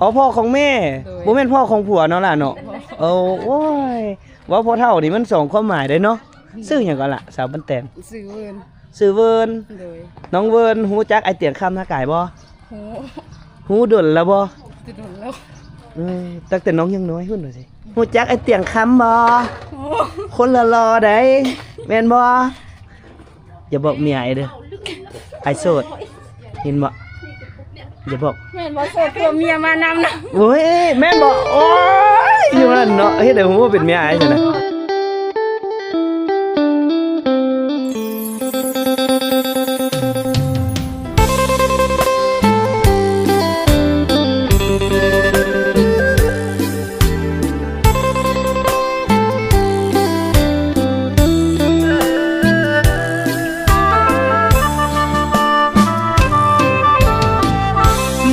ອໍ ພໍ່ຂອງແມ່. ໂດຍ. ບໍ່ແມ່ນພໍ່ຂອງຜົວເນາະຫຼ້າເນາະ. ບໍ່. ໂອ້ ໂອ້ຍ ເວົ້າພໍ່ເຖົ້ານີ້ມັນສອງຄວາມໝາຍເດ້ເນາະ. ອືມ. ຊື່ຫຍັງກໍລະ ສາວບ້ານແຕນ? ຊື່ເວີນ. ຊື່ເວີນ. ໂດຍ. ນ້ອງເວີນ ຮູ້ຈັກອ້າຍຕຽງຄຳນາກາຍບໍ່? ຮູ້. ຮູ້ດົນແລ້ວບໍ່? ແຕ່ດົນແລ້ວ. ເອີ ຕັ້ງແຕ່ນ້ອງຍັງນ້ອຍພຸ້ນວ່າຊິ. ຮູ້ຈັກອ້າຍຕຽງຄຳບໍ່? ຮູ້. ຄົນຫຼໍ່ໆໃດ໋ ແມ່ນບໍ່? ຢ່າບອກເມຍອ້າຍເດີ ອ້າຍໂສດ ເຫັນບໍ່? ຢ່າບອກ. ແມ່ນບໍ່? ໂສດ ຜົວເມຍມານຳນະ. ໂອ້ຍ ແມ່ນບໍ່? ໂອ້ຍ ຢູ່ຫັ້ນເນາະ ເຮັດໃຫ້ຮູ້ວ່າເປັນເມຍອ້າຍຊັ້ນນະ.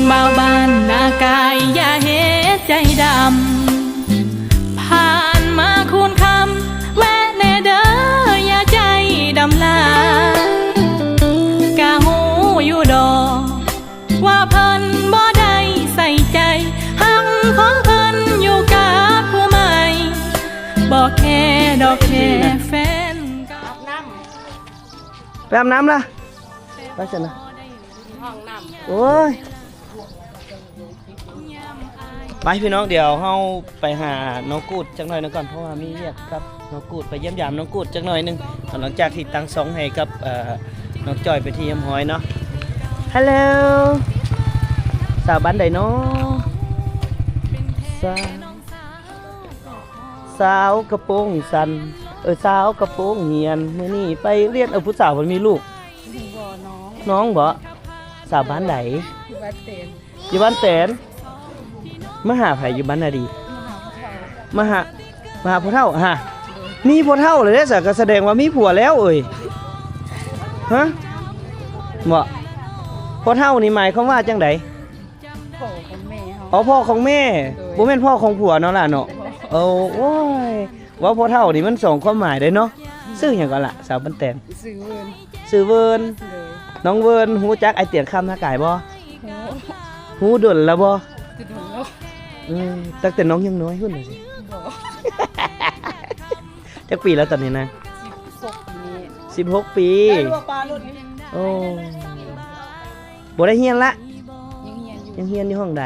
ບ່າວບ້ານນາກາຍ ຢ່າເຮັດໃຈດຳ ຜ່ານມາຄູນຄຳ ແວະແດ່ເດີ ຢ່າໃຈດຳຫຼາຍ ກະຮູ້ຢູ່ດອກ ວ່າເພິ່ນບໍ່ໄດ້ໃສ່ໃຈ ຮັກຂອງເພິ່ນຢູ່ກັບຜູ້ໃໝ່ ບໍ່ແຄດອກແຄແຟນເກົ່າ. ອາບນ້ຳ ໄປອາບນ້ຳລະ ໄປຊັ້ນນະ. ຫ້ອງນ້ຳ ໂອ້ຍ ໄປພີ່ນ້ອງ ດຽວເຮົາໄປຫານ້ອງກູດຈັກໜ້ອຍໜຶ່ງກ່ອນ ເພາະວ່າມີວຽກກັບນ້ອງກູດ ໄປຢ້ຽມຢາມນ້ອງກູດຈັກໜ້ອຍໜຶ່ງ ຫຼັງຈາກທີ່ຕັ້ງຊ່ອງໃຫ້ກັບ ເອີ ນ້ອງຈ້ອຍເປັນທີ່ຮຽບຮ້ອຍເນາະ. ຮັລໂຫຼ ສາວບ້ານໃດເນາະ? ສາ ສາວກະໂປງສັ້ນ ເອີ ສາວກະໂປງຫ້ຽນ ມື້ນີ້ໄປຮຽນ. ເອີ ຜູ້ສາວເພິ່ນມີລູກ ບໍ່ ນ້ອງ ນ້ອງບໍ? ສາວບ້ານໃດ? ຢູ່ບ້ານແຕນ ຢູ່ບ້ານແຕນ. ມາຫາໃຜຢູ່ບ້ານນາດີ? ມາຫາ ມາຫາພໍ່ເຖົ້າ ມາຫາ ມາຫາພໍ່ເຖົ້າຫາ. ໂດຍ. ມີພໍ່ເຖົ້າແລ້ວເດ້ ສະ ກະສະແດງວ່າມີຜົວແລ້ວເອີຍ. ຮະ ບໍ່? ພໍ່ເຖົ້ານີ້ໝາຍຄວາມວ່າຈັ່ງໃດ? ພໍ່ຂອງແມ່ເຮົາ. ອໍ ພໍ່ຂອງແມ່. ໂດຍ. ບໍ່ແມ່ນພໍ່ຂອງຜົວເນາະຫຼ້າເນາະ. ບໍ່. ເອີ ໂອ້ຍ ເວົ້າພໍ່ເຖົ້ານີ້ມັນສອງຄວາມໝາຍເດ້ເນາະ. ອືມ. ຊື່ຫຍັງກໍລະ ສາວບ້ານແຕນ? ຊື່ເວີນ. ຊື່ເວີນ. ໂດຍ. ນ້ອງເວີນ ຮູ້ຈັກອ້າຍຕຽງຄຳນາກາຍບໍ່? ຮູ້. ຮູ້ດົນແລ້ວບໍ່? ແຕ່ດົນແລ້ວ. ອືມ ຕັ້ງແຕ່ນ້ອງຍັງນ້ອຍພຸ້ນນະຊິ. ບໍ່. ຈັກປີແລ້ວຕອນນີ້ນະ? ສິບຫົກປີ. ສິບຫົກປີ. ໄດ້ບໍ່ປາລຸ້ນນີ້? ໂອ້ ບໍ່ໄດ້ຮຽນລະ? ຍັງຮຽນຢູ່. ຍັງຮຽນຢູ່ຫ້ອງໃດ?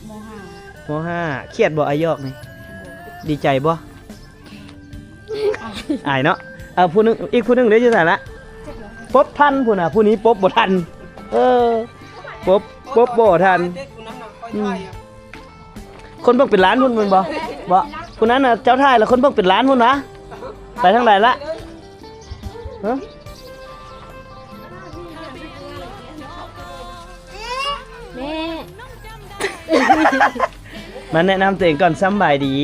ມໍຫ້າ. ມໍຫ້າ. ຄຽດບໍ່ ອ້າຍຢອກນີ້? ບໍ່. ດີໃຈບໍ່? ອາຍ. ອາຍເນາະ. ເອົາ ຜູ້ໜຶ່ງ ອີກຜູ້ໜຶ່ງເດ້ ຢູ່ໃສລະ? ປົບທັນພຸ້ນນະ ຜູ້ນີ້ປົບບໍ່ທັນ. ເອີ ປົບ ປົບບໍ່ທັນ. ອືມ. ຄົນເບິ່ງເປັນລ້ານພຸ້ນແມ່ນບໍ່? ບໍ່ ຜູ້ນັ້ນນະ ເຈົ້າຖ່າຍລະຄົນເບິ່ງເປັນລ້ານພຸ້ນນະ. ໄປທາງໃດລະ? ຮະ? ແມ່ ມາແນະນຳຕົວເອງກ່ອນ. ສຳບາຍດີ.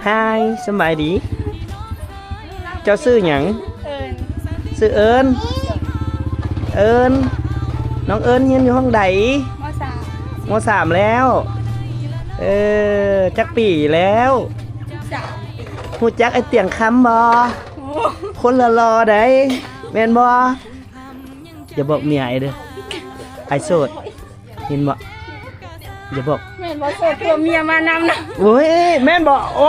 ຮາຍ ສຳບາຍດີ. ເຈົ້າຊື່ຫຍັງ? ເອີນ. ຊື່ເອີນ. ເອີນ. ນ້ອງເອີນຮຽນຢູ່ຫ້ອງໃດ? ມໍສາມ. ມໍສາມແລ້ວ. ເອີ ຈັກປີແລ້ວ? ສິບສາມ. ຮູ້ຈັກອ້າຍຕຽງຄຳບໍ່? ໂອ້ ຄົນຫຼໍ່ໆໃດ໋ ແມ່ນບໍ່? ຢ່າບອກເມຍອ້າຍເດີ ອ້າຍໂສດ ເຫັນບໍ່? ຢ່າບອກ. ແມ່ນບໍ່? ໂສດ ຜົວເມຍມານຳນະ. ໂອ້ຍ ແມ່ນບໍ່? ໂອ້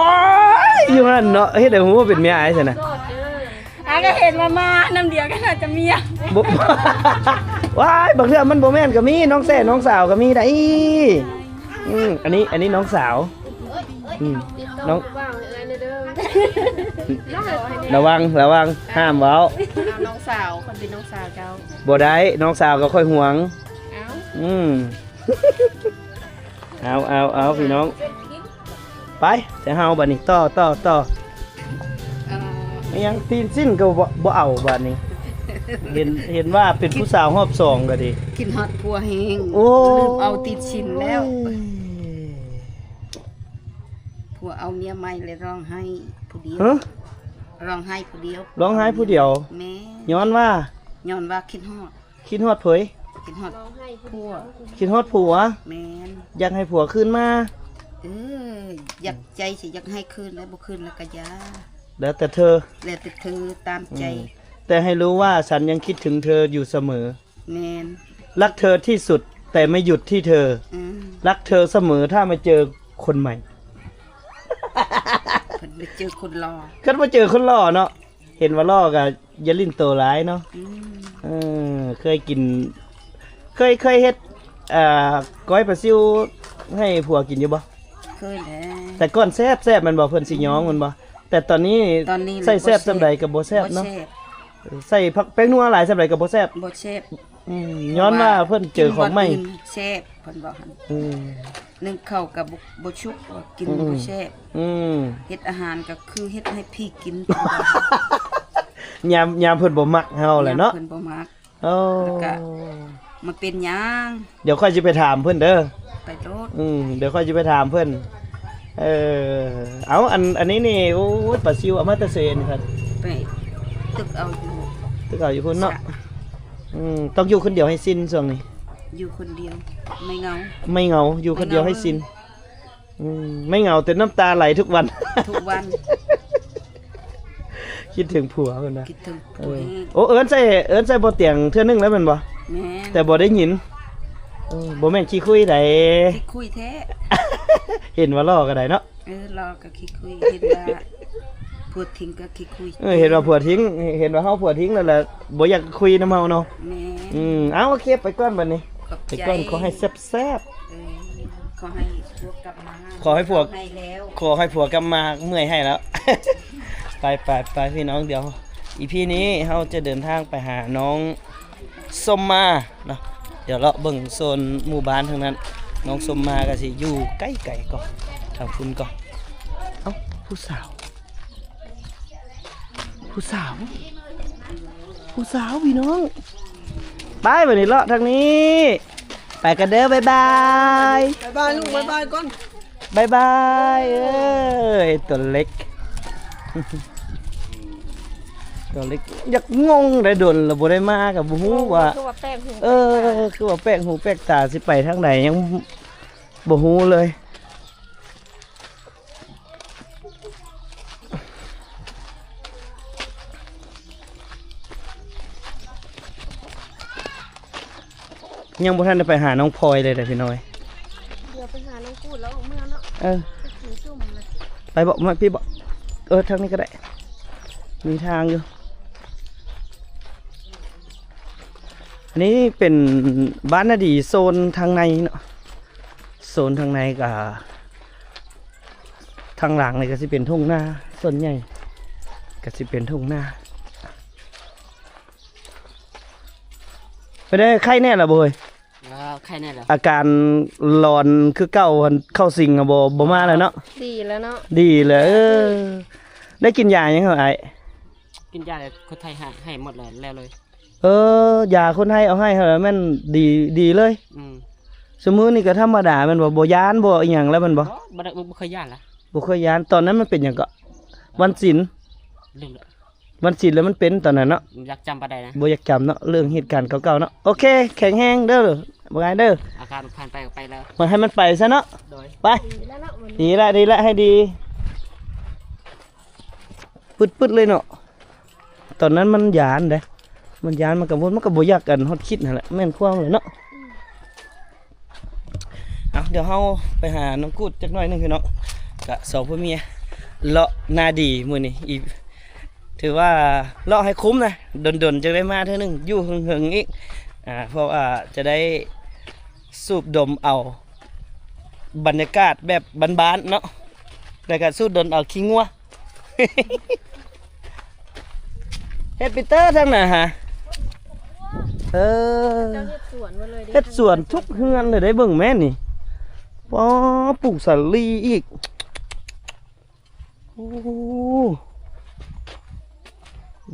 ຍ ຢູ່ຫັ້ນເນາະ ເຮັດໃຫ້ຮູ້ວ່າເປັນເມຍອ້າຍຊັ້ນນະ. ອາ ກໍເຫັນວ່າມານຳດຽວກັນ ອາດຈະເມຍ. ບໍ່ ວ້າຍ ບາງເທື່ອມັນບໍ່ແມ່ນກໍມີ ນ້ອງແຊນ້ອງສາວກໍມີໄດ໋. ອືມ ອັນນີ້ ອັນນີ້ນ້ອງສາວ. ອືມ ນ້ອງ ລະວັງ ລະວັງ ຫ້າມເວົ້າ. ນ້ອງສາວ ເພິ່ນເປັນນ້ອງສາວເຈົ້າ. ບໍ່ໄດ້ ນ້ອງສາວກໍຂ້ອຍຫວງ. ເອົ້າ ອືມ ເອົາ ເອົາ ເອົາ ພີ່ນ້ອງ ໄປ ແຕ່ເຮົາບາດນີ້ ຕໍ່ ຕໍ່ ຕໍ່. ເອີ ອີຫຍັງ ຕີນສິ້ນກໍບໍ່ ບໍ່ເອົາບາດນີ້. ເຫັນ ເຫັນວ່າເປັນຜູ້ສາວຮອບສອງກໍດີ ຄິດຮອດຜົວແຮງ. ໂອ້ ລືມເອົາຕີນສິ້ນແລ້ວ. ໂອ້ຍ ຜົວເອົາເມຍໃໝ່ແລ້ວຮ້ອງໄຫ້ຜູ້ດຽວ. ຮະ? ຮ້ອງໄຫ້ຜູ້ດຽວ. ຮ້ອງໄຫ້ຜູ້ດຽວ? ແມ່ນ. ຍ້ອນວ່າ? ຍ້ອນວ່າຄິດຮອດ. ຄິດຮອດເຜີຍ? ຄິດຮອດຜົວ. ຄິດຮອດຜົວ? ແມ່ນ. ຢາກໃຫ້ຜົວຄືນມາ? ເອີ ຢາກ ໃຈຊິຢາກໃຫ້ຄືນ ແລ້ວບໍ່ຄືນແລ້ວກໍຢ່າ. ແລ້ວແຕ່ເທີ. ແລ້ວແຕ່ເທີ ຕາມໃຈ. ອືມ ແຕ່ໃຫ້ຮູ້ວ່າ ສັນຍັງຄິດເຖິງເທີຢູ່ສະເໝີ. ແມ່ນ. ຮັກເທີທີ່ສຸດ. แต่ไม่หยุดที่เธอ อืม รักเธอเสมอ ถ้ามาเจอคนใหม่ เพิ่นไปเจอคนหล่อ คันมาเจอคนหล่อเนาะ เห็นว่าหล่อก็อย่าลิ้นโตหลายเนาะ อืม เออ เคยกิน เคย เคยเฮ็ด อ่า ก้อยปลาซิวให้ผัวกินอยู่บ่ เคยแหละ แต่ก่อนแซ่บ แซ่บแม่นบ่ เพิ่นสิย้องแม่นบ่ แต่ตอนนี้ ตอนนี้ ใส่แซ่บ บ่แซ่บ ส่ำใดก็บ่แซ่บเนาะ บ่แซ่บ ใส่ผักแป้งนัวหลายส่ำใดก็บ่แซ่บ บ่แซ่บ อืม ย้อนว่าเพิ่นเจอของใหม่ กินบ่อิ่ม แซ่บ เพิ่นว่าหั่น อืม นึ่งข้าวก็บ่ บ่สุก ว่ากิน อืม บ่แซ่บ อืม เฮ็ดอาหารก็คือเฮ็ดให้ผีกิน ยาม ยามเพิ่นบ่มักเฮาแหละเนาะ ยามเพิ่นบ่มัก โอ้ แล้วก็ มาเป็นหยัง เดี๋ยวข้อยสิไปถามเพิ่นเด้อ ไปโลด อืม เดี๋ยวข้อยสิไปถามเพิ่น เออ เอา อัน อันนี้นี่ โอ้ย ปลาซิวเอามาแต่ไสนี่ครับ ไปตึกเอาอยู่ ตึกเอาอยู่พุ้นเนาะ จ้ะ อืม ต้องอยู่คนเดียวให้สิ้นช่วงนี้ อยู่คนเดียว ไม่เหงา ไม่เหงา อยู่คนเดียวให้สิ้น ไม่เหงาเลย อืม ไม่เหงาแต่น้ำตาไหลทุกวัน ทุกวัน คิดถึงผัวเพิ่นนะ คิดถึงผัว เออ แฮง โอ้ เอิ้นใส่ เอิ้นใส่บ่เตียงเทื่อนึงแล้วแม่นบ่ แม่น แต่บ่ได้ยิน เออ บ่แม่นขี้คุยใด ขี้คุยแท้ เห็นว่าหล่อก็ได้เนาะ เออ หล่อก็ขี้คุย เห็นว่าผัวทิ้งก็ขี้คุย เออ เห็นว่าผัวทิ้ง เห็นว่าเฮาผัวทิ้งแล้วแหละ บ่อยากคุยนำเฮาเนาะ แม่น อืม เอา โอเค ไปก่อนบัดนี้ ขอบใจ ไปก่อน ขอให้แซ่บ แซ่บ เออ ขอให้ผัวกลับมา ขอให้ผัว ขอให้แล้ว ขอให้ผัวกลับมา เมื่อยให้แล้ว ไป ไป ไป พี่น้อง เดี๋ยว อีพี นี้เฮาจะเดินทางไปหาน้องส้มมาเนาะ เดี๋ยวเลาะเบิ่งโซนหมู่บ้านทางนั้น น้องส้มมาก็สิอยู่ไกลๆก่อน ทางพุ้นก่อน เอ้า ผู้สาว ผู้สาว ผู้สาวพี่น้อง ไปบัดนี้เลาะทางนี้ ไปกันเด้อ บ๊ายบาย บ๊ายบายลูก บ๊ายบายก่อน บ๊ายบาย เอ้ย ตัวเล็ก ตัวเล็ก อยากงงได้ โดนแล้วบ่ได้มาก็บ่ฮู้ว่า คือว่าแปลกหู เออ คือว่าแปลกหูแปลกตา สิไปทางใดยังบ่ฮู้เลย ยังบ่ทันได้ไปหาน้องพลอยเลยเด้อพี่น้อย เดี๋ยวไปหาน้องกูดแล้วออกเมืองเนาะ เออ ไปกินจุ่มเลย ไปบ่ มาพี่บ่ เออ ทางนี้ก็ได้ มีทางอยู่ อันนี้เป็นบ้านนาดี โซนทางในเนาะ โซนทางในก็ ทางหลังนี่ก็สิเป็นทุ่งนา ส่วนใหญ่ก็สิเป็นทุ่งนา ไปได้ ไข้แน่ล่ะบ่เฮ้ย เออ ไข้แน่ล่ะ อาการหลอนคือเก่าหั่น เข้าสิงอะบ่ บ่มาแล้วเนาะ ดีแล้วเนาะ ดีแล้ว เออ ได้กินยาหยังเหรออ้าย กินยาคนไทยให้ ให้หมดแล้ว แล้วเลย เออ ยาคนไทยเอาให้หั่นแม่นดี ดีเลย อืม ซุมื้อนี้ก็ธรรมดาแม่นบ่ บ่ย้านบ่อิหยังแล้วแม่นบ่ บ่ บ่ได้ บ่ บ่เคยย้านละ บ่เคยย้าน ตอนนั้นมันเป็นหยังเกาะ วันศีล ลืมละ วันศีลแล้วมันเป็นตอนนั้นเนาะ บ่อยากจำปานใดนะ บ่อยากจำเนาะ เรื่องเหตุการณ์เก่าๆเนาะ โอเค แข็งแรงเด้อ บ่ง่ายเด้อ อาการผ่านไปก็ไปแล้ว มาให้มันไปซะเนาะ โดย ไป ดีแล้วเนาะ วันนี้ ดีละ ดีละ ให้ดี ปึดๆเลยเนาะ ตอนนั้นมันย้านเด้ มันย้าน มันกังวล มันก็บ่อยาก อัน ฮอดคิดหั่นแหละ แม่นความเลยเนาะ เอา เดี๋ยวเฮาไปหาน้องกูดจักหน่อยหนึ่งพี่น้อง กะสองผัวเมียเลาะนาดีมื้อนี้ อี ถือว่าเลาะให้คุ้มนะ ดนๆ จั่งได้มาเทื่อหนึ่ง อยู่เฮิงๆ อีก อ่า เพราะว่าจะได้สูบดมเอาบรรยากาศแบบบ้านๆ เนาะ แล้วก็สูดดมเอาขี้งัว เฮ็ดปีเตอร์ทางหน้าหา เออ เจ้าเฮ็ดสวนมาเลยเด้ เฮ็ดสวนทุกเฮือนเลยได้ เบิ่งแม่นี่ ป๊อ ปลูกสาลีอีก โอ้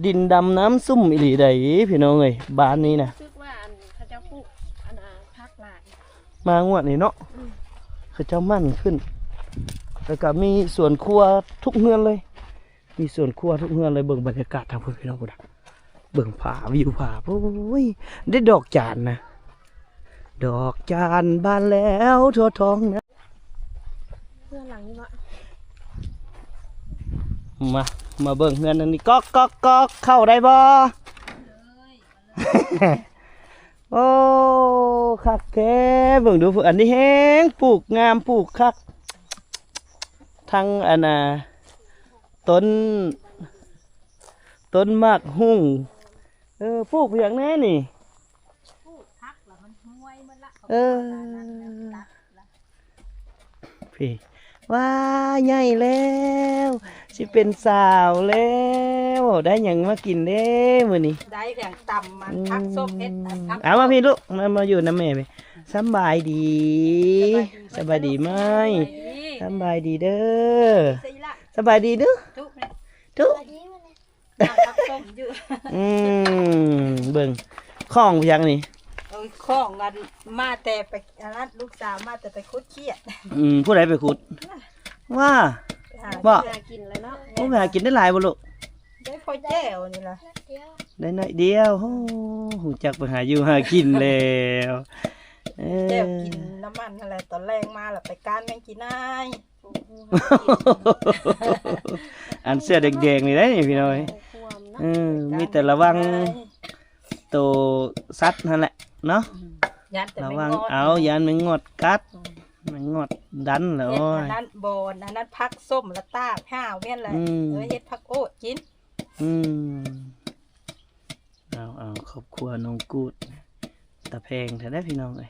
ดินดำน้ำซุ่มอีหลีใดพี่น้องเอ้ย บ้านนี้นะ รู้สึกว่าอันเขาเจ้าปลูกอันน่ะผักหลาย มางวดนี้เนาะ อืม เขาเจ้ามั่นขึ้น แล้วก็มีสวนครัวทุกเฮือนเลย มีสวนครัวทุกเฮือนเลย เบิ่งบรรยากาศทางพุ้นพี่น้องพุ้นน่ะ เบิ่งผา วิวผา โอ้ย ได้ดอกจานนะ ดอกจานบานแล้วทั่วท้องนา เฮือนหลังนี้บ่ มา มาเบิ่งเฮือนหลังนี้ ก๊อก ก๊อก ก๊อก เข้าได้บ่ เอ้ย ໂອ້ ຄັກແທ້ ເບິ່ງດູ ອັນນີ້ແຮງປູກງາມ ປູກຄັກ ທັງອັນນ່າ ຕົ້ນ ຕົ້ນໝາກຫຸ່ງ ເອີ ປູກຫຍັງແດ່ນີ້ ປູກຜັກລະມັນຫ່ວຍໝົດລະ ເອີ ເຂົາຕັດລະ ພີ້ ວ້າ ໃຫຍ່ແລ້ວ ຊິເປັນສາວແລ້ວ ໄດ້ຫຍັງມາກິນເດ້ມື້ນີ້ ໄດ້ຫຍັງຕຳມັນ ອືມ ຜັກສົ້ມເຮັດ ເອົາມາພີ້ລູກ ມາ ມາຢູ່ນຳແມ່ພີ້ ສຳບາຍດີ ສະບາຍດີ ສະບາຍດີໄມ້ ສະບາຍດີ ສຳບາຍດີເດີ ໃສ່ລະ ສະບາຍດີດຸ ທຸ ທຸ ນັ່ງຜັກສົ້ມຢູ່ ອືມ ເບິ່ງ ຂອງຫຍັງນີ້ ເອີ ຂອງອັນ ມາແຕ່ໄປ ອັນນັ້ນ ລູກສາວມາແຕ່ໄປຂຸດຂຽດ ອືມ ຜູ້ໃດໄປຂຸດ ວ່າ ໄປຫາ ບໍ່ ຫາກິນແລ້ວເນາະ ໂອ້ ໄປຫາກິນໄດ້ຫຼາຍບໍ່ລູກ ໄດ້ພໍແຈ່ວນີ້ລະ ໄດ້ໜ້ອຍດຽວ ໂອ້ ຮູ້ຈັກໄປຫາຢູ່ຫາກິນແລ້ວ ເອີ ແຈ່ວກິນນ້ຳມັນຫັ້ນແຫຼະ ຕອນແລງມາລະໄປກ້ານແມງຈີນາຍ ອັນເສື້ອແດງໆນີ້ໄດ໋ນີ້ພີ່ນ້ອງ ເອີ ມີແຕ່ລະວັງໂຕສັດຫັ້ນແຫຼະເນາະ ຢ້ານແຕ່ ລະວັງເອົາ ຢ້ານແມງງອດກັດ ອືມ ແມງງອດດັນລະ ເຮັດ ໂອ້ຍ ອັນນັ້ນ ບໍ່ ອັນນັ້ນ ຜັກສົ້ມລະຕາກຫາວແມ່ນແຫຼະ ອືມ ເອີ ເຮັດຜັກໂອດກິນ ອືມ ເອົາໆ ຄອບຄົວນ້ອງກູດ ຕາແພງແທ້ເດ້ພີ່ນ້ອງເອີຍ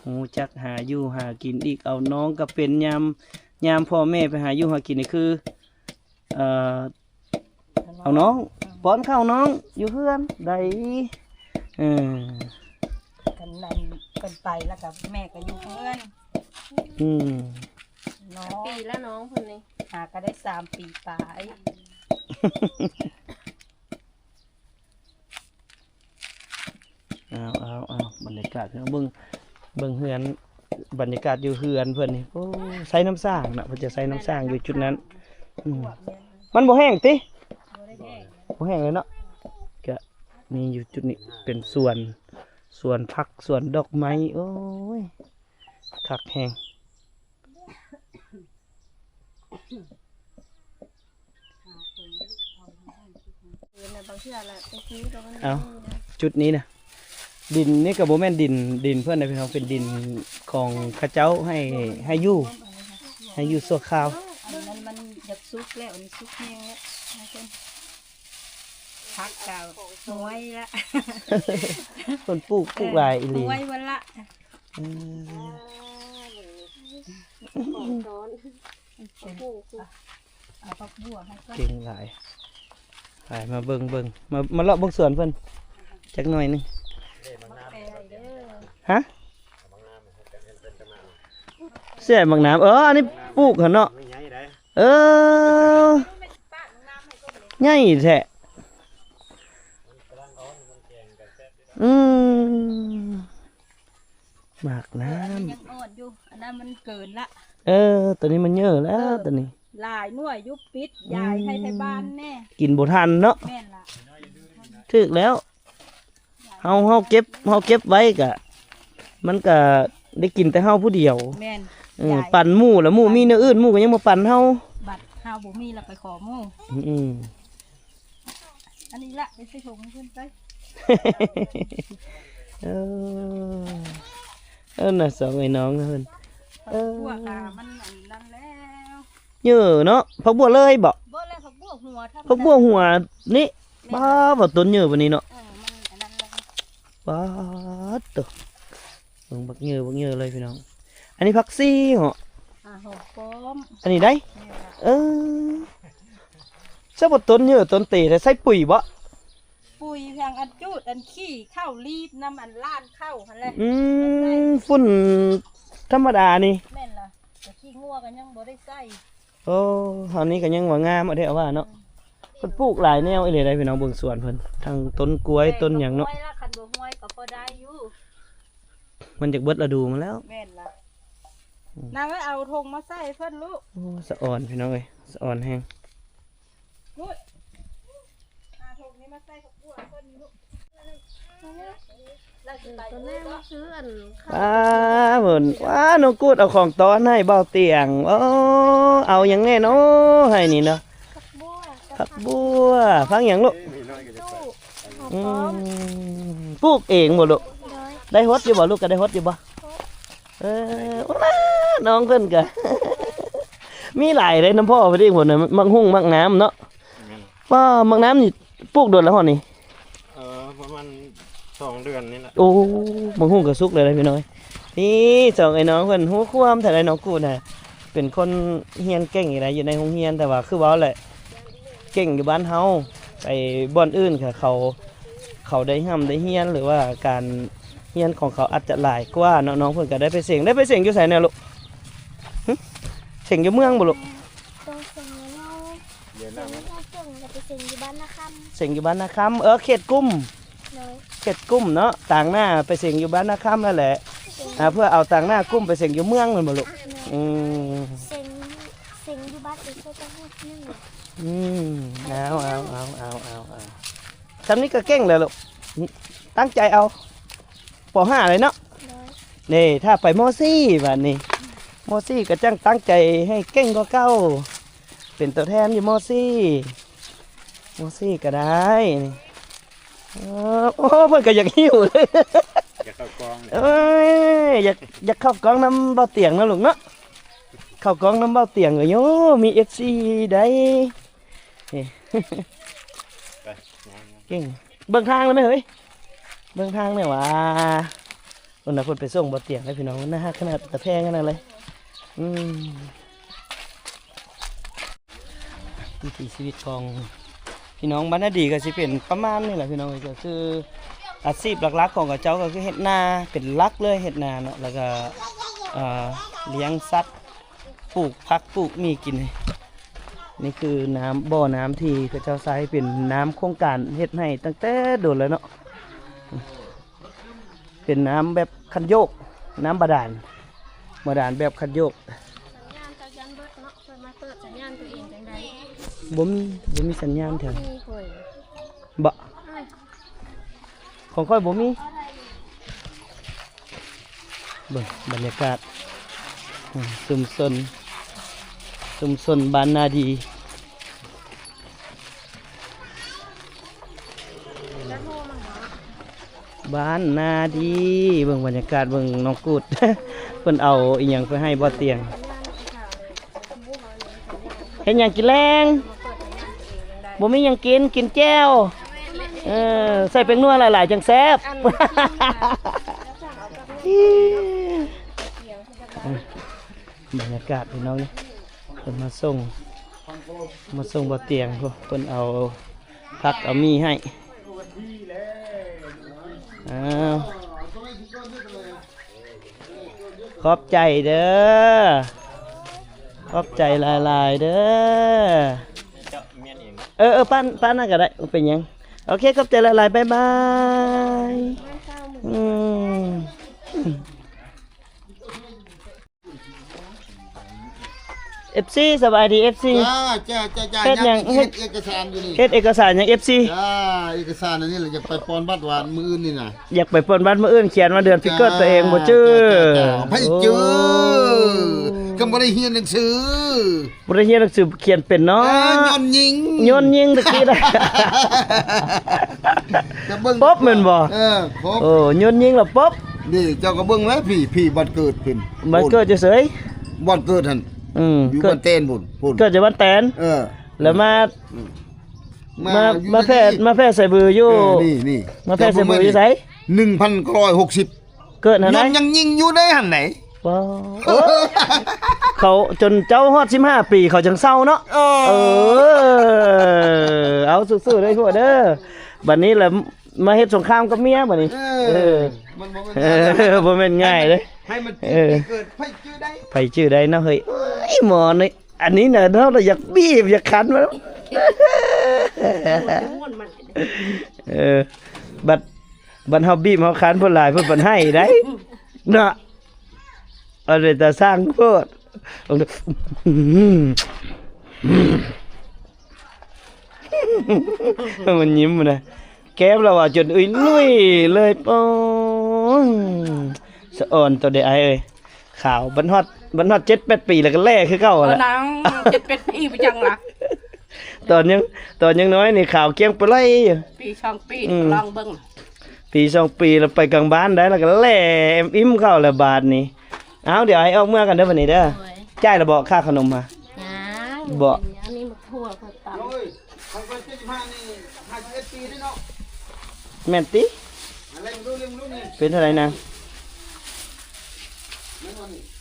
ຮູ້ຈັກຫາຢູ່ຫາກິນອີກ ເອົານ້ອງກໍເປັນ ຍາມ ຍາມພໍ່ແມ່ໄປຫາຢູ່ຫາກິນນີ້ຄື ເອີ ເອົານ້ອງ ອືມ ປ້ອນເຂົ້ານ້ອງຢູ່ເຮືອນໄດ້ ເອີ ຄັນນັ້ນເພິ່ນໄປແລ້ວກໍແມ່ກໍຢູ່ເຮືອນ ອືມ ເນາະ ຈັກປີແລ້ວນ້ອງເພິ່ນນີ້ ຫາກໍໄດ້ສາມປີປາຍ. ເອົາໆໆ ບັນຍາກາດເຮືອນ ເບິ່ງ ເບິ່ງເຮືອນ ບັນຍາກາດຢູ່ເຮືອນເພິ່ນນີ້ ໂອ້ ໃຊ້ນ້ຳສ້າງນະ ເພິ່ນຈະໃຊ້ນ້ຳສ້າງຢູ່ຈຸດນັ້ນ ອືມ ມັນບໍ່ແຫ້ງຕິ ບໍ່ແຫ້ງເລີຍເນາະ ກະມີຢູ່ຈຸດນີ້ເປັນສວນ ສວນຜັກ ສວນດອກໄມ້ ໂອ້ຍ ຄັກແຮງ. ເອົາ ຈຸດນີ້ນະ ດິນນີ້ກໍບໍ່ແມ່ນດິນ ດິນເພິ່ນນະພີ່ນ້ອງ ເປັນດິນຂອງເຂົາເຈົ້າໃຫ້ ໃຫ້ຢູ່ ໃຫ້ຢູ່ຊົ່ວຄາວ ອັນນັ້ນມັນຢາກສຸກແລ້ວ ອັນນີ້ສຸກແຮງແລ້ວ ຜັກກະຫວຍລະ ເພິ່ນປູກ ປູກຫຼາຍອີ່ຫຼີ ຫວຍເບິດລະ ເອີ ຂອງສອນ ເອົາຜັກບົວໃຫ້ກ່ອນ ເກັ່ງຫຼາຍ ໄປ ມາເບິ່ງ ເບິ່ງ ມາ ມາເລາະເບິ່ງສວນເພິ່ນຈັກໜ້ອຍໜຶ່ງ ຮະ ເສຍໝາກໜາມ ເອີ ອັນນີ້ປູກຫັ້ນເນາະ ເອີ ໃຫຍ່ແທ້ ອືມ ໝາກໜາມ ອັນນີ້ຍັງອ່ອນຢູ່ ອັນນັ້ນມັນເກີນລະ ເອີ ໂຕນີ້ມັນເຍີແລ້ວ ເອີ ໂຕນີ້ ຫຼາຍໜ່ວຍຢູ່ ປິດ ຢາຍໃຫ້ໄທບ້ານແດ່ ກິນບໍ່ທັນເນາະ ແມ່ນລະ ຖືກແລ້ວ ເຮົາ ເຮົາເກັບ ເຮົາເກັບໄວ້ກະ ມັນກະໄດ້ກິນແຕ່ເຮົາຜູ້ດຽວ ແມ່ນ ເອີ ຢາຍ ປັນໝູ່ລະ ໝູ່ມີແນວອື່ນ ໝູ່ກໍຍັງບໍ່ປັນເຮົາ ບັດເຮົາບໍ່ມີລະໄປຂໍໝູ່ ອືມ ອັນນີ້ລະ ໄປໃສ່ຖົງເພິ່ນໄປ ເອີ ເອີ ນະ ສອງໄອ້ນ້ອງເພິ່ນ ເອີ ພວກກະມັນອັນນັ້ນແລ້ວ ເຍີເນາະ ຜັກບົວເລີຍບໍ? ບໍ່ແລ້ວ ຜັກບົວຫົວ ຜັກບົວຫົວນີ້ ແມ່ນ ປ້າ ວ່າຕົ້ນເຍີປານນີ້ເນາະ ເອີ ມັນອັນນັ້ນແລ້ວ ປ້າດໂຕ ເບິ່ງບັກເຍີ ບັກເຍີເລີຍພີ່ນ້ອງ ອັນນີ້ຜັກຊີເນາະ ອ່າ ຫອມປ້ອມ ອັນນີ້ໄດ໋ ແມ່ນລະ ເອີ ຊະບໍ່ຕົ້ນເຍີຕົ້ນເຕແທ້ ໃສ່ປຸຍບໍ? ປຸຍທາງອັນຈູດ ອັນຂີ້ເຂົ້າລີບນຳອັນລ້ານເຂົ້າຫັ້ນແຫຼະ ອືມ ຝຸ່ນທຳມະດານີ້ ແມ່ນລະ ແຕ່ຂີ້ງົວກໍຍັງບໍ່ໄດ້ໃສ່ ໂອ້ ເຮົານີ້ກໍຍັງວ່າງາມເອົາແທ້ເອົາວ່າເນາະ ເພິ່ນປູກຫຼາຍແນວອີ່ຫຼີໃດ໋ ພີ່ນ້ອງ ເບິ່ງສວນເພິ່ນ ທັງຕົ້ນກ້ວຍ ຕົ້ນຫຍັງເນາະ ຄັນບໍ່ຫ້ວຍກໍພໍໄດ້ຢູ່ ມັນຢາກເບິດລະດູມາແລ້ວ ແມ່ນລະ ອືມ ນາງເອີຍ ເອົາຖົງມາໃສ່ເພິ່ນລູກ ໂອ້ ສະອອນ ພີ່ນ້ອງເອີຍ ສະອອນແຮງ ຫາຖົງນີ້ມາໃສ່ຜັກບົວເພິ່ນລູກ ເອີ ຕອນແລກມາຊື້ອັນ ປ້າ ເພິ່ນ ວ້າ ນ້ອງກູດເອົາຂອງຕ້ອນໃຫ້ເບົາຕຽງ ໂອ້ ເອົາຫຍັງແດ່ເນາະ ໃຫ້ນີ້ເນາະ ຜັກບົວ ຜັກບົວ ຜັກຫຍັງລູກ? ອືມ ປູກເອງບໍ່ລູກ? ໄດ້ຫົດຢູ່ບໍ່? ລູກກໍໄດ້ຫົດຢູ່ບໍ່? ຫົດ ເອີ ໂອ້ ນ້ອງເພິ່ນກໍ ມີຫຼາຍເດ້ ນຳພໍ່ເພິ່ນອີກພຸ້ນນະ ໝາກຫຸ່ງໝາກໜາມເນາະ. ແມ່ນ ປ້າ ໝາກໜາມນີ້ປູກດົນແລ້ວເຮົານີ້? ເອີ ປະມານສອງເດືອນນີ້ແຫຼະ. ໂອ້ ໝາກຫຸ່ງກໍສຸກແລ້ວເດ້ພີ່ນ້ອງ. ນີ້ສອງໄອ້ນ້ອງເພິ່ນຮູ້ຄວາມແທ້ໃດ໋ ນ້ອງກູດນະ ເປັນຄົນຮຽນເກັ່ງຢູ່ໃດ໋ ຢູ່ໃນໂຮງຮຽນ ແຕ່ວ່າຄືເວົ້າແຫຼະ ເກັ່ງຢູ່ບ້ານເຮົາ ໄປບ່ອນອື່ນກະເຂົາ ເຂົາໄດ້ຮ່ຳໄດ້ຮຽນ ຫຼືວ່າການຮຽນຂອງເຂົາອາດຈະຫຼາຍກວ່າເນາະ. ນ້ອງເພິ່ນກໍໄດ້ໄປເສັງ ໄດ້ໄປເສັງຢູ່ໃສແດ່ລູກ? ຫຶ ເສັງຢູ່ເມືອງບໍ່ລູກ? ຕ້ອງເສັງຢູ່ເມືອງ ເສັງຢູ່ເມືອງ ແລ້ວໄປເສັງຢູ່ບ້ານນາຄຳ ເສັງຢູ່ບ້ານນາຄຳ ເອີ ເຂດກຸ້ມ ໂດຍ ເຂດກຸ້ມເນາະ. ຕາງໜ້າໄປເສັງຢູ່ບ້ານນາຄຳນັ້ນແຫຼະ ອາ ເພື່ອເອົາຕາງໜ້າກຸ້ມໄປເສັງຢູ່ເມືອງແມ່ນບໍ່ລູກ? ອືມ ເສັງ ເສັງຢູ່ບ້ານເອງກໍຕ້ອງຮູ້ໜຶ່ງ ອືມ ເອົາ ເອົາ ເອົາ ເອົາ ເອົາ ເອົາ ຊ່ຳນີ້ກໍເກັ່ງແລ້ວລູກ ຕັ້ງໃຈເອົາ ປໍຫ້າເລີຍເນາະ. ໂດຍ ນີ້ຖ້າໄປມໍສີ່ບາດນີ້ ມໍສີ່ກໍຈັ່ງຕັ້ງໃຈໃຫ້ເກັ່ງກວ່າເກົ່າ ເປັນຕົວແທນຢູ່ມໍສີ່ ມໍສີ່ກໍໄດ້ນີ້. ເອີ ໂອ້ ເພິ່ນກໍຢາກຫິ້ວເລີຍ ຢາກເຂົ້າກ້ອງ ເອີຍ ຢາກ ຢາກເຂົ້າກ້ອງນຳເບົາຕຽງເນາະລູກເນາະ ເຂົ້າກ້ອງນຳເບົາຕຽງກໍໂຍ ມີເອັຟຊີໄດ໋ ເກັ່ງ. ເບິ່ງທາງແລ້ວແມ່ເອີຍ ເບິ່ງທາງແນ່ຫວາ. ເພິ່ນນະ ເພິ່ນໄປສົ່ງບໍ່ຕຽງໃຫ້ພີ່ນ້ອງ ໜ້າຮັກຂະໜາດ ຕາແພງຂະໜາດເລີຍ. ອືມ ວິຖີຊີວິດຂອງພີ່ນ້ອງບ້ານນາດີກໍຊິເປັນປະມານນີ້ແຫຼະພີ່ນ້ອງເອີຍ. ກໍຄືອາຊີບຫຼັກໆຂອງເຂົາເຈົ້າກໍຄືເຮັດນາເປັນຫຼັກເລີຍ ເຮັດນາເນາະ ແລ້ວກໍ ເອີ ລ້ຽງສັດ ປູກຜັກປູກໝີ່ກິນ. ນີ້ຄືນ້ຳ ບໍ່ນ້ຳທີ່ເຂົາເຈົ້າໃຊ້ເປັນນ້ຳໂຄງການເຮັດໃຫ້ຕັ້ງແຕ່ດົນແລ້ວເນາະ. ເປັນນ້ຳແບບຄັນໂຍກ ນ້ຳບາດານ ບາດານແບບຄັນໂຍກ. ສັນຍານເຈົ້າຢ້ານເບິດເນາະ ເພິ່ນມາເປີດສັນຍານຕົວເອງຈັ່ງໃດ? ບໍ່ມີ ບໍ່ມີສັນຍານແຖວ ບໍ່ ຂອງຂ້ອຍບໍ່ມີ. ເບິ່ງບັນຍາກາດ ອືມ ຊຸມຊົນ ຊຸມຊົນບ້ານນາດີ ບ້ານນາດີ. ເບິ່ງບັນຍາກາດ ເບິ່ງນ້ອງກູດ ເພິ່ນເອົາອີ່ຫຍັງໄປໃຫ້ບໍ່ຕຽງ. ເຮັດຫຍັງກິນແລງ? ບໍ່ມີຫຍັງກິນ ກິນແຈ່ວ. ເອີ ໃສ່ແປ້ງນົວຫຼາຍໆ ຈັ່ງແຊບ. ບັນຍາກາດພີ່ນ້ອງ ເພິ່ນມາສົ່ງ ມາສົ່ງບໍ່ຕຽງພຸ້ນ ເພິ່ນເອົາຜັກເອົາໝີ່ໃຫ້. ອ້າວ ຂອບໃຈເດີ ຂອບໃຈຫຼາຍໆເດີ. ເອີ ເອີ ປ້ານ ປ້ານນັ້ນກໍໄດ້ ບໍ່ເປັນຫຍັງ. ໂອເຄ ຂອບໃຈຫຼາຍໆ ບາຍບາຍ. ອືມ ເອັຟຊີ ສະບາຍດີ ເອັຟຊີ. ຈ້າ ຈ້າ ຈ້າ ເຮັດຫຍັງ? ເຮັດເອກະສານຢູ່ນີ້. ເຮັດເອກະສານຫຍັງ ເອັຟຊີ? ຈ້າ ເອກະສານອັນນີ້ແຫຼະ ຢາກໄປປ່ອນບັດວານມື້ອື່ນນີ້ນະ. ຢາກໄປປ່ອນບັດມື້ອື່ນ ຂຽນວ່າເດືອນປີເກີດຕົວເອງບໍ່ຈື່. ໃຜຈື່ ກໍບໍ່ໄດ້ຮຽນໜັງສື. ບໍ່ໄດ້ຮຽນໜັງສືຂຽນເປັນເນາະ. ເອີ ຍ້ອນຍິງ ຍ້ອນຍິງຕະກີ້ນະ. ຈະເບິ່ງ ປົບແມ່ນບໍ່? ເອີ ປົບ. ໂອ້ ຍ້ອນຍິງລະປົບ. ນີ້ເຈົ້າກໍເບິ່ງແລ້ວ ຜີ ຜີບ້ານເກີດເພິ່ນ ບ້ານເກີດຢູ່ໃສ? ບ່ອນເກີດຫັ້ນ. ອືມ ຢູ່ ເກີດ ບ້ານແຕນພຸ້ນ ພຸ້ນ ເກີດຢູ່ບ້ານແຕນ. ເອີ ແລ້ວມາ ອືມ ມາ ມາແຜ່ ມາແຜ່ໃສ່ບືຢູ່. ເອີ ນີ້ ນີ້ ມາແຜ່ໃສ່ບືຢູ່ໃສ? ໜຶ່ງພັນເກົ້າຮ້ອຍຫົກສິບ ເກີດຫັ້ນໃດ໋ ຍັງຍິງຢູ່ໃດຫັ້ນໃດ໋. ວ້າວ ເຂົາຈົນເຈົ້າຮອດສິບຫ້າປີ ເຂົາຈັ່ງເຊົາເນາະ. ເອີ ເອີ ເອົາ ສູ້ໆເດີ ພວກເດີ. ບັດນີ້ລະມາເຮັດສົງຄາມກັບເມຍບັດນີ້. ເອີ ເອີ ມັນບໍ່ແມ່ນ ເອີ ບໍ່ແມ່ນງ່າຍເດ້. ໃຫ້ມັນ ເອີ ເກີດ ໃຜຈື່ໄດ້ ໃຜຈື່ໄດ້ເນາະເຮີ້ຍ. ເອີຍ ໝໍນີ້ ອັນນີ້ນະ ເຮົາລະຢາກບີບຢາກຂັນມັນ. ເອີ ບັດ ບັດເຮົາບີບເຮົາຂັນເພິ່ນຫຼາຍ ເພິ່ນບັດໄຫ້ໄດ໋ເນາະ. ເອົາເປັນຕາຊ່າງໂພດ. ມັນຍິ້ມນະ ແກ້ມລາວວ່າຈົນອຸຍລຸຍເລີຍ. ໂອ້ຍ ສະອອນໂຕເດອ້າຍເອີຍ. ຂາວ ບັດຮອດ ບັດຮອດເຈັດແປດປີແລ້ວກໍແຫຼ້ຄືເກົ່າຫັ້ນແຫຼະ. ເອີ ນາງ ເຈັດແປດປີໄປຈັ່ງລະ. ຕອນຍັງ ຕອນຍັງນ້ອຍນີ້ຂາວກ້ຽງປະໄລຢູ່. ປີສອງປີ ອືມ ລອງເບິ່ງ. ປີສອງປີແລ້ວໄປກາງບ້ານໄດ້ ແລ້ວກໍແລ່ອີ່ມເຂົ້າແລ້ວບາດນີ້. ເອົາ ດຽວໃຫ້ອອກເມືອກັນເດີບັດນີ້ເດີ. ໂດຍ ຈ່າຍແລ້ວບໍ່ຄ່າຂະໜົມຫາ? ຍັງ ບໍ່ ອັນນີ້ໝາກຖົ່ວເຂົາຕຳ. ໂອ້ຍ ຂ້ອຍກໍເຈັດສິບຫ້ານີ້ ຫ້າສິບເອັດປີເດ້ເນາະ. ແມ່ນຕິ? ເອົາເບິ່ງດູ ເບິ່ງດູນີ້ ເປັນເທົ່າໃດນາງ?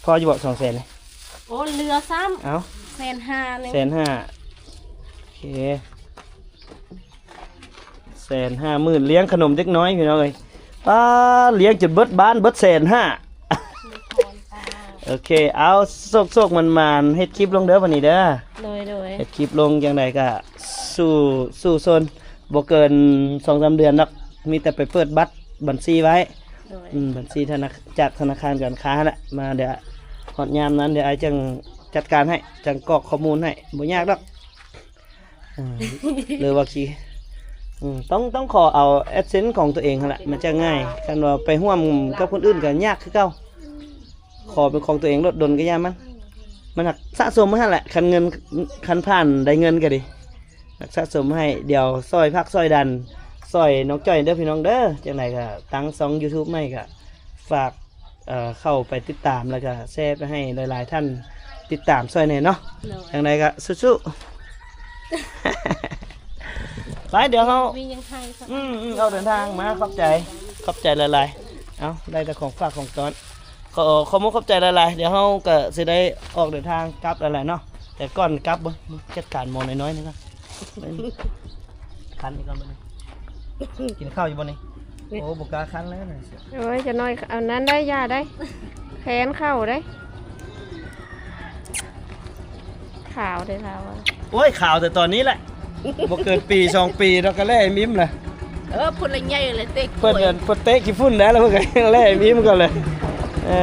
ພໍຢູ່ບໍ່ ສອງແສນນີ້? ໂອ້ ເຫຼືອຊ້ຳ. ເອົ້າ ແສນຫ້າໜຶ່ງ ແສນຫ້າ. ໂອເຄ ແສນຫ້າໝື່ນ ລ້ຽງຂະໜົມເດັກນ້ອຍພີ່ນ້ອງເອີຍ. ປ້າ ລ້ຽງຈົນເບິດບ້ານເບິດແສນຫ້າ. ໂອເຄ ເອົາ ໂຊກໆ ໝານໆ ເຮັດຄລິບລົງເດີບັດນີ້ເດີ. ໂດຍໆ ເຮັດຄລິບລົງຈັ່ງໃດກໍສູ້ ສູ້ຊົນ ບໍ່ເກີນສອງສາມເດືອນດອກ ມີແຕ່ໄປເປີດບັດບັນຊີໄວ້. ໂດຍ ອືມ ບັນຊີທະນາ ຈາກທະນາຄານການຄ້າຫັ້ນແຫຼະ ມາດຽວຮອດຍາມນັ້ນ ດຽວອ້າຍຈັ່ງຈັດການໃຫ້ ຈັ່ງກອກຂໍ້ມູນໃຫ້ ບໍ່ຍາກດອກ. ເອີ ຫຼືວ່າຂີ້ ອືມ ຕ້ອງ ຕ້ອງຂໍເອົາແອັດເຊັນຂອງຕົວເອງຫັ້ນແຫຼະ ມັນຈະງ່າຍ. ຄັນວ່າໄປຮ່ວມກັບຄົນອື່ນກໍຍາກຄືເກົ່າ. ຂໍເປັນຂອງຕົວເອງໂລດ ດົນກໍຢ່າມັນ ມັນຫາກສະສົມໄວ້ຫັ້ນແຫຼະ. ຄັນເງິນ ຄັນຜ່ານໄດ້ເງິນກໍດີ ຫາກສະສົມໃຫ້. ດຽວຊ່ອຍຜັກຊ່ອຍດັນ ຊ່ອຍນ້ອງຈ້ອຍເດີພີ່ນ້ອງເດີ. ຈັ່ງໃດກໍຕັ້ງຊ່ອງຢູທູບໃໝ່ ກໍຝາກ ເອີ ເຂົ້າໄປຕິດຕາມ ແລ້ວກໍແຊໄປໃຫ້ຫຼາຍໆທ່ານຕິດຕາມຊ່ອຍແດ່ເນາະ. ໂດຍ ຈັ່ງໃດກໍສູ້ໆ ໄປ ດຽວເຮົາ ມີຫຍັງໃຫ້ ອືມໆ ອອກເດີນທາງມາ. ຂອບໃຈ ຂອບໃຈຫຼາຍໆ. ເອົາ ໄດ້ແຕ່ຂອງຝາກຂອງຕ້ອນ. ຂໍ ຂໍມຸກຂອບໃຈຫຼາຍໆ. ດຽວເຮົາກໍຊິໄດ້ອອກເດີນທາງກັບແລ້ວແຫຼະເນາະ ແຕ່ກ່ອນກັບ ເບິ່ງ ຈັດການໝໍນ້ອຍໆ ນີ້ກ່ອນ. ຄັນອີກກ່ອນບັດນີ້ ກິນເຂົ້າຢູ່ບໍ່ນີ້? ໂອ້ ບໍ່ກ້າຄັນແລ້ວນີ້. ໂອ້ຍ ຈະໜ້ອຍ ອັນນັ້ນໄດ້ ຢ່າໄດ້ ແຂນເຂົ້າໄດ້. ຂາວເດ້ລາວ. ໂອ້ຍ ຂາວແຕ່ຕອນນີ້ແຫຼະ ບໍ່ເກີນປີສອງປີດອກ ກໍແລ່ອີ່ມແລ້ວ. ເອີ ພຸ້ນລະໃຫຍ່ແລ້ວເຕະ ເພິ່ນ ເພິ່ນເຕະຂີ້ຝຸ່ນໄດ້ແລ້ວ ເພິ່ນກໍແລ່ອີ່ມກ່ອນເລີຍ. ເອີ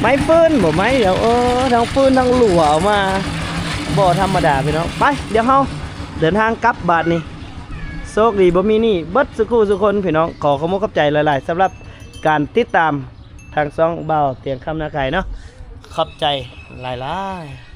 ໄມ້ຟືນບໍ່ໄມ້ດຽວ ເອີ ທັງຟືນທັງຫຼວເອົາມາ ບໍ່ທຳມະດາພີ່ນ້ອງ. ໄປ ດຽວເຮົາເດີນທາງກັບບາດນີ້. ໂຊກດີບໍ່ມີໜີ້ເບິດສູ່ຄູ່ສູ່ຄົນພີ່ນ້ອງ. ຂໍຂອບມຸກຂອບໃຈຫຼາຍໆ ສຳລັບການຕິດຕາມທາງຊ່ອງບ່າວຕຽງຄຳນາໄກເນາະ. ຂອບໃຈຫຼາຍໆ.